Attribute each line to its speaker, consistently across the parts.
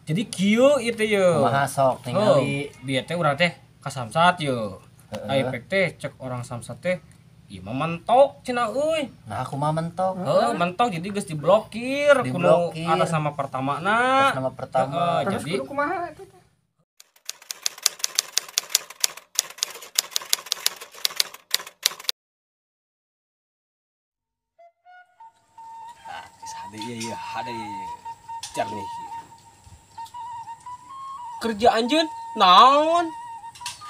Speaker 1: Jadi kieu ieu teh ye.
Speaker 2: Kumaha sok tingali.
Speaker 1: Bieu teh urang teh ka Samsat ye.
Speaker 2: Heeh.
Speaker 1: Ai pek teh cek orang Samsat teh ieu mah mentok cenah euy.
Speaker 2: Nah, aku mah mentok.
Speaker 1: Heeh, mentok jadi geus diblokir kudu atas nama pertamana.
Speaker 2: Atas nama pertama.
Speaker 1: Heeh, jadi
Speaker 3: kudu kumaha eta teh?
Speaker 1: Ah, geus hade ieu ieu, hade ieu. Jernih. Kerja anjeun naon?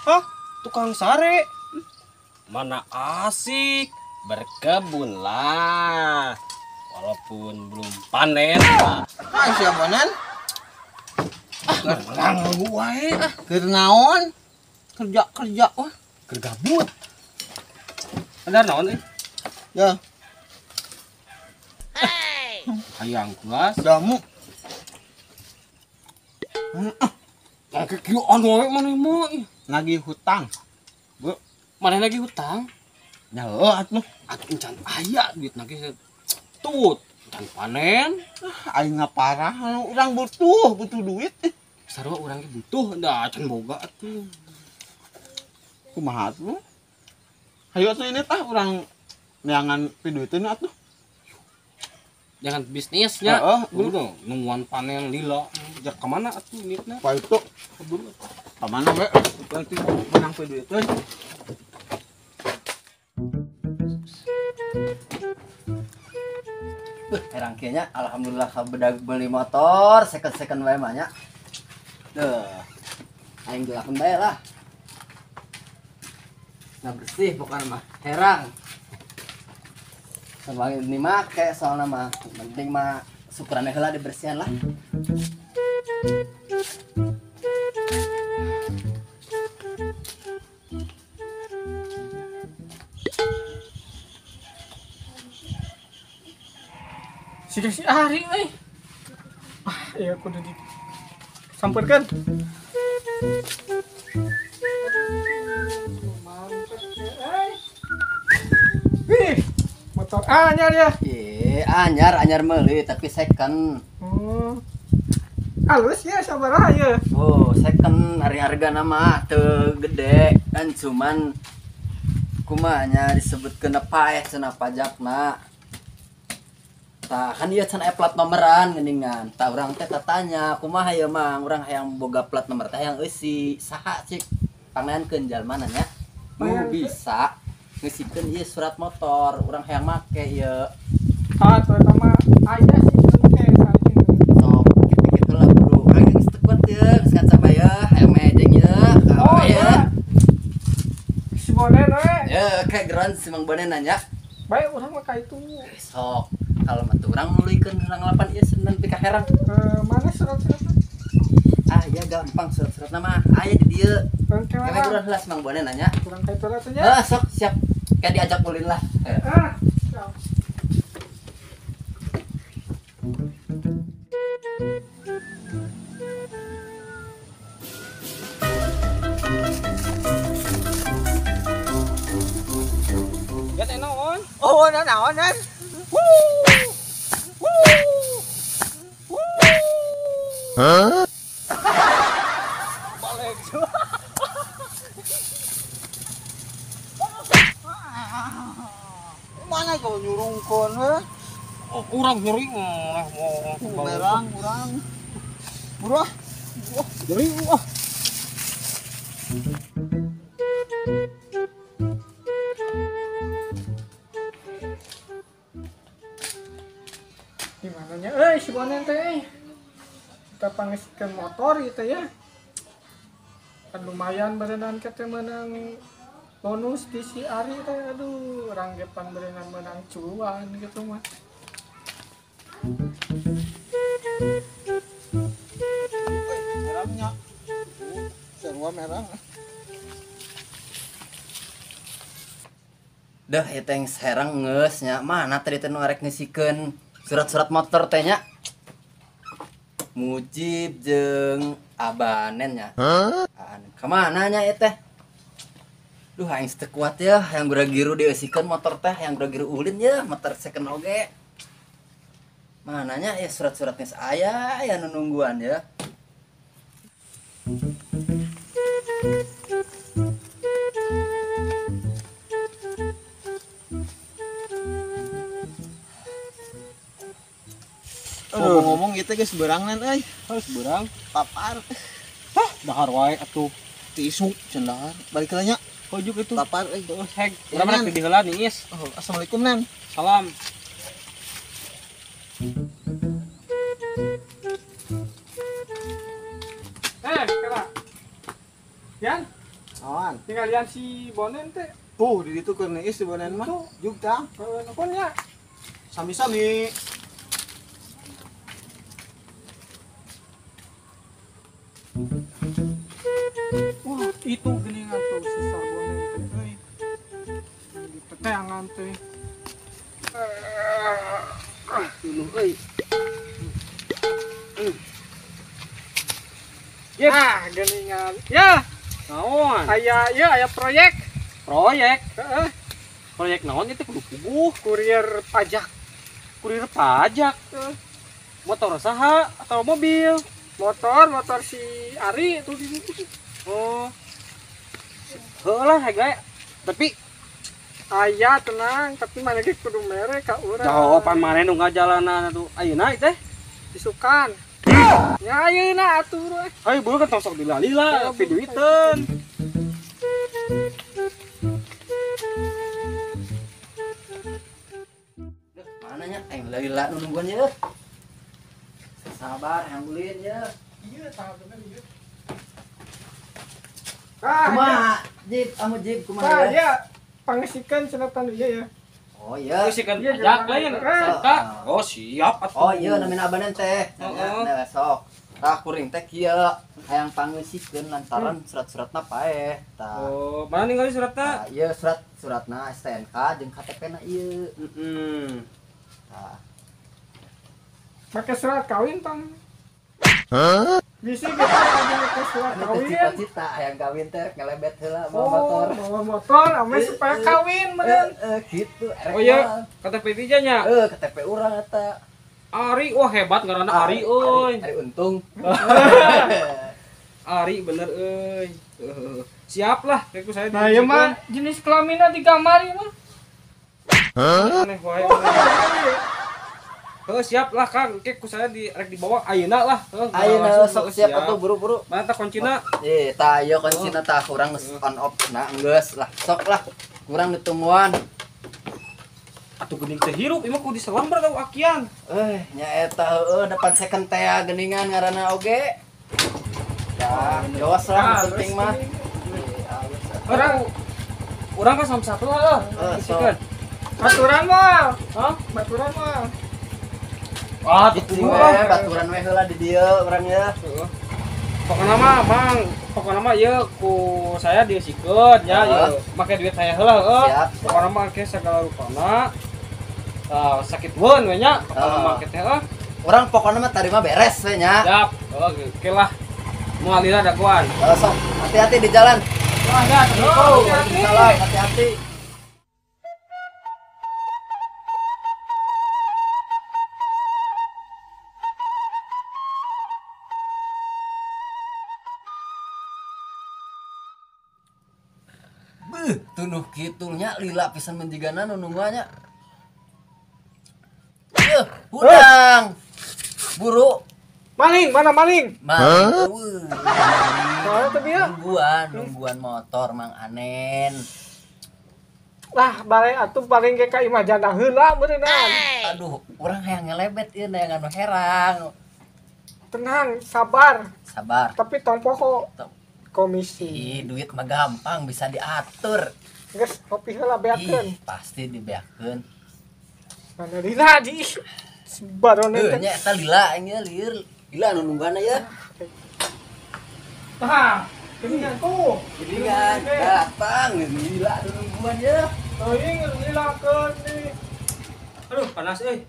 Speaker 1: Hah? Tukang sare. Mana asik berkebun lah. Walaupun belum panen.
Speaker 4: Ah, siapa nan?
Speaker 1: Ah, nganggu wae ah.
Speaker 4: Keur naon? Kerja-kerja wah.
Speaker 1: Keur gabut. Ada naon euy?
Speaker 4: Ya.
Speaker 1: Hey. Hayang kelas
Speaker 4: jamu.
Speaker 1: Engke kieu anu wae maneh mah.
Speaker 4: Nagih hutang.
Speaker 1: Bu, maneh nagih hutang?
Speaker 4: Nya heuh atuh.
Speaker 1: Atuh encan aya duit nagih tut, encan panen.
Speaker 4: Ah, aing parah, urang butuh duit.
Speaker 1: Sarua urang ge butuh, da can boga atuh.
Speaker 4: Kumaha atuh? Hayu atuh ini tah urang neangan piduiteun atuh.
Speaker 1: Jangan bisnisnya.
Speaker 4: Heeh,
Speaker 1: udah nungguan panen lila. Ja ka mana atuh duitna?
Speaker 4: Pa itu. Ka mana we? Nanti menang piduiteun.
Speaker 2: Herang kieu nya alhamdulillah kabedag beli motor second-second wae mah nya. Duh. Aing gelakeun bae lah. Nah bersih pokokna mah herang. Sama ini make soalna mah penting mah syukurannya heula dibersihan lah.
Speaker 3: Si Ari euy. Ah, ieu kudu disampeurkeun. Wih, motor anyar ya.
Speaker 2: Ih, anyar meuli tapi second.
Speaker 3: Oh. Halus ya sabaraha ya.
Speaker 2: Oh, second ari hargana mah teu gede kan cuman kumaha nya disebutkeun paeh cenah pajakna. Tah kan ieu can aya plat nomoran geuningan. Tah urang teh tatanya kumaha ieu mah urang hayang boga plat nomor teh hayang eusi saha cik pangaankeun jalmana nya. Nu bisa ngeusikeun ieu surat motor urang hayang make ieu.
Speaker 3: Ah, eta mah aya sih teh saking.
Speaker 2: Sok kitu-kitu lah bro. Urang geus teu kuat ieu geus kaca bae hayang mejeng ieu.
Speaker 3: Oh, iya. Si Bonen we.
Speaker 2: Ya, kayak geran si Mang Bonen nanya.
Speaker 3: Bae urang mah ka itu.
Speaker 2: Sok. Kalau mah tuh urang nuluykeun urang ngalapan ieu senin pika herang.
Speaker 3: Mana surat-suratna?
Speaker 2: Ah, ya gampang surat-suratna mah. Aya di dieu.
Speaker 3: Oke,
Speaker 2: Kayak urang heula si Mang Bonen nanya.
Speaker 3: Urang ka itu lah atuh nya.
Speaker 2: Ah, sok siap. Kayak diajak ulin lah.
Speaker 3: Ah, siap.
Speaker 1: Ya teh naon?
Speaker 4: Oh, naon naon?
Speaker 1: Hah? Balik.
Speaker 4: Mana kau nyurungkeun we?
Speaker 1: Oh, urang nyeri.
Speaker 4: Merang urang. Murah.
Speaker 1: Nyeri ah.
Speaker 3: Di mananya euy si Bonen teh? Kita pangesikeun motor gitu ya. Kan lumayan berenang kita menang bonus di si Ari teh, aduh, orang depan berenang menang cuan gitu mah.
Speaker 4: Merahnya. Sarua merah.
Speaker 2: Dah ieu teh serang geus nya. Mana tadi teh nu arek ngeusikeun surat-surat motor teh nya. Mujib jeung Abanen nya.
Speaker 4: Huh?
Speaker 2: Kamana nya ieu teh? Duh aing teu kuat ya, hayang gura-giru dieusikeun motor teh, hayang gura-giru ulin ya, motor second oge. Mananya ya surat-suratnya aya ya nu nungguan ya.
Speaker 4: Ngomong-ngomong ieu teh geus beurangnan euy.
Speaker 1: Harus beurang.
Speaker 4: Papar.
Speaker 1: Hah, dahar wae atuh.
Speaker 4: Ti isuk cenah dahar. Balik heula nya.
Speaker 1: Hojuk itu.
Speaker 4: Papar euy.
Speaker 1: Heeh, heg. Urang mah di heula niis.
Speaker 4: Oh, assalamualaikum Nan.
Speaker 1: Salam.
Speaker 3: Kira. Yan,
Speaker 4: Awan.
Speaker 3: tinggal lian si Bonen teh.
Speaker 4: Tuh di ditu keur niis si Bonen mah. Jug tah.
Speaker 3: Heeh, nuhun nya.
Speaker 4: Sami-sami.
Speaker 3: Wah, itu geningan tuh si Sarbonen teh euy. Di peteangan teh.
Speaker 1: Dulu euy.
Speaker 3: Ya, geningan. Ya,
Speaker 1: Naon?
Speaker 3: aya ya aya proyek.
Speaker 1: Proyek.
Speaker 3: Heeh,
Speaker 1: Proyek naon itu kudu puguh.
Speaker 3: kurir pajak.
Speaker 1: Kurir pajak.
Speaker 3: Heeh.
Speaker 1: Motor saha atau mobil?
Speaker 3: Motor, motor si Ari itu di situ.
Speaker 1: Oh. Heuh lah heg we. Tapi
Speaker 3: Aya tenang, tapi mana ge kudu mere ka urang.
Speaker 1: jawaban maneh nu ngajalanan atuh. Ayeuna teh.
Speaker 3: Isukan. Ya ayeuna atuh bro.
Speaker 1: Ayo buru kan tong sok dilalila, piduiteun.
Speaker 2: Duh, mana nya aing lila nu nungguan ye. Sabar yang ulin ye.
Speaker 3: Iya, tah bener ieu. Ah,
Speaker 2: Kumaha? Jip, amu jip kumaha
Speaker 3: Tah,
Speaker 2: ya?
Speaker 3: ya pangesikeun cenah tanu ieu ya.
Speaker 2: Oh iya.
Speaker 1: Geus kan
Speaker 3: Iya,
Speaker 1: pajak
Speaker 3: jangan.
Speaker 1: lain.
Speaker 3: Eh.
Speaker 1: Serta. Oh siap atuh.
Speaker 2: Oh iya namina abanen teh.
Speaker 1: Heeh.
Speaker 2: Nah, sok. Tah kuring teh kieu hayang pangeusikeun lantaran surat-suratna paeh. Tah.
Speaker 1: Oh, mana ningali suratna?
Speaker 2: Tah, ieu surat-suratna STNK jeung KTP-na ieu.
Speaker 1: Heeh.
Speaker 2: Tah.
Speaker 3: Make surat kawin tong. Hah? Bisi kita make surat
Speaker 2: Anu teh
Speaker 3: kawin.
Speaker 2: cita-cita hayang kawin teh rek ngelebet heula bawa
Speaker 3: Oh,
Speaker 2: motor.
Speaker 3: bawa motor ame supaya kawin meureun.
Speaker 2: Gitu. Erek
Speaker 1: Oh iya,
Speaker 2: mah.
Speaker 1: KTP bija nya.
Speaker 2: KTP urang eta.
Speaker 1: Ari, wah hebat ngaranna Ari euy.
Speaker 2: Ari untung.
Speaker 1: Ari bener euy. Siap lah, kayak saya
Speaker 3: Nah, ieu mah jenis kelaminna di gambar ieu mah.
Speaker 1: Aneh wae. Heuh, siap lah Kang, kayak ku saya di rek dibawa ayeuna lah. Heuh,
Speaker 2: Ayeuna
Speaker 1: langsung,
Speaker 2: sok siap atuh buru-buru.
Speaker 1: Mana tah kuncina?
Speaker 2: Tah ieu kuncina tah kurang geus on off nah geus lah sok lah. Kurang ditungguan.
Speaker 1: Atuh geuning teh hirup, ieu mah kudu diselambar tau akian.
Speaker 2: Nya eta heueuh depan second teh geuningan ngaranna oge. Tah, jos lah nu penting mah.
Speaker 1: Urang urang kan sama satu lah.
Speaker 2: Sok.
Speaker 3: Baturan mah.
Speaker 1: Hah?
Speaker 3: Baturan mah.
Speaker 1: Ah,
Speaker 2: Gitu
Speaker 1: tuh
Speaker 2: we, baturan we heula di dieu urang ya.
Speaker 1: Pokokna mah, Mang, pokokna mah ieu ku saya diusikeun nya ieu. Make duit saya heula heuh. Pokokna mah ke segala rupana. Sakit weun we nya, pokokna mah ke teh.
Speaker 2: Urang pokokna mah tadi mah beres we nya.
Speaker 1: Siap. Oke lah. Moal lila dagoan.
Speaker 2: Sok, hati-hati di jalan.
Speaker 1: Wah, ya,
Speaker 2: Assalamualaikum. Waalaikumsalam, hati-hati. Beuh, tunuh kitulnya lila pisan menjigana nu nungguannya. Hudang. Buru.
Speaker 3: Maling, mana maling?
Speaker 2: Maling.
Speaker 3: Soalnya tuh dia.
Speaker 2: Nungguan motor Mang Anen.
Speaker 3: Lah, balai atuh paling ge ka imah janda heula beuneunan.
Speaker 2: Aduh, urang hayang ngelebet ieu neangan nu herang.
Speaker 3: Tenang, sabar.
Speaker 2: Sabar.
Speaker 3: Tapi tong poho komisi.
Speaker 2: Ih, duit mah gampang bisa diatur.
Speaker 3: Geus kopi heula beakeun.
Speaker 2: Ih, pasti dibeakeun.
Speaker 3: Mana lila di barone
Speaker 2: Heuh,
Speaker 3: teh.
Speaker 2: nya eta lila nya lieur. Lila nu nungguan ya.
Speaker 3: Tah, geuningan tuh.
Speaker 2: Geuningan datang lila nu nungguan ya.
Speaker 3: Teuing lilakeun nih.
Speaker 1: Aduh, panas euy.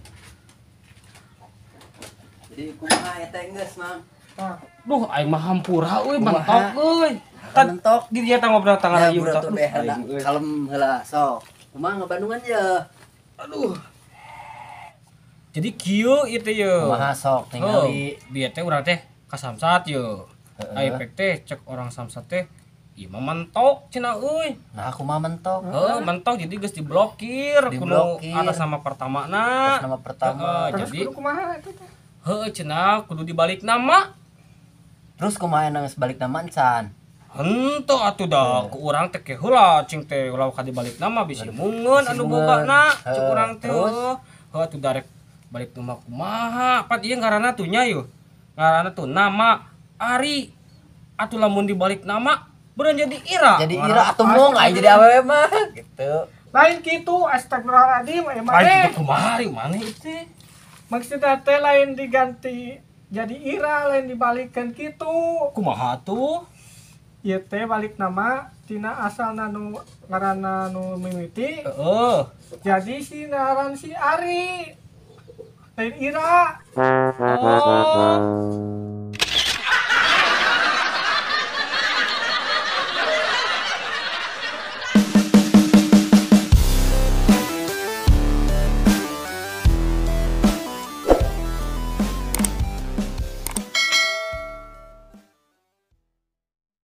Speaker 2: Jadi kumaha eta geus, Mang?
Speaker 3: Tah.
Speaker 1: Duh, aing mah hampura euy, mentok euy.
Speaker 2: Kan mentok.
Speaker 1: Di dia teh ngobrol tangan
Speaker 2: Ya,
Speaker 1: ieu
Speaker 2: buru
Speaker 1: tah.
Speaker 2: tuh deh, kalem heula sok. Kumaha ngebandungan ye?
Speaker 1: Aduh. Jadi kieu ieu teh ye.
Speaker 2: Kumaha sok tingali.
Speaker 1: Bieu teh urang teh ka Samsat ye. Ai pek teh cek orang Samsat teh ieu mah mentok cenah euy.
Speaker 2: Nah, aku mah mentok.
Speaker 1: Heuh, mentok jadi geus diblokir kudu atas nama pertamana.
Speaker 2: Atas nama pertama.
Speaker 3: Terus
Speaker 1: jadi
Speaker 3: kudu kumaha eta teh?
Speaker 1: Heuh cenah kudu dibalik nama.
Speaker 2: Terus kumaha nang geus balik nama encan?
Speaker 1: Henteu atuh da ku urang teh ke heula cing teh ulah ka dibalik nama bisi mungeun anu bogana cek urang teh. Heuh atuh darek balik nama kumaha? Pat ieu ngaranna tuh nya yeuh. Ngaranna tuh nama Ari. Atuh lamun dibalik nama beureun jadi Ira.
Speaker 2: Jadi Ira atuh mung aing jadi awewe mah gitu.
Speaker 3: Lain kitu astagfirullahaladzim emang
Speaker 1: Lain
Speaker 3: teh.
Speaker 1: kitu kumaha ari maneh teh?
Speaker 3: Maksudna teh lain diganti jadi Ira, lain dibalikkeun kitu.
Speaker 1: Kumaha tuh?
Speaker 3: Ieu teh balik nama tina asalna nu ngaranna nu mimiti.
Speaker 1: Heeh.
Speaker 3: Jadi si ngaran si Ari. Lain Ira.
Speaker 1: Oh.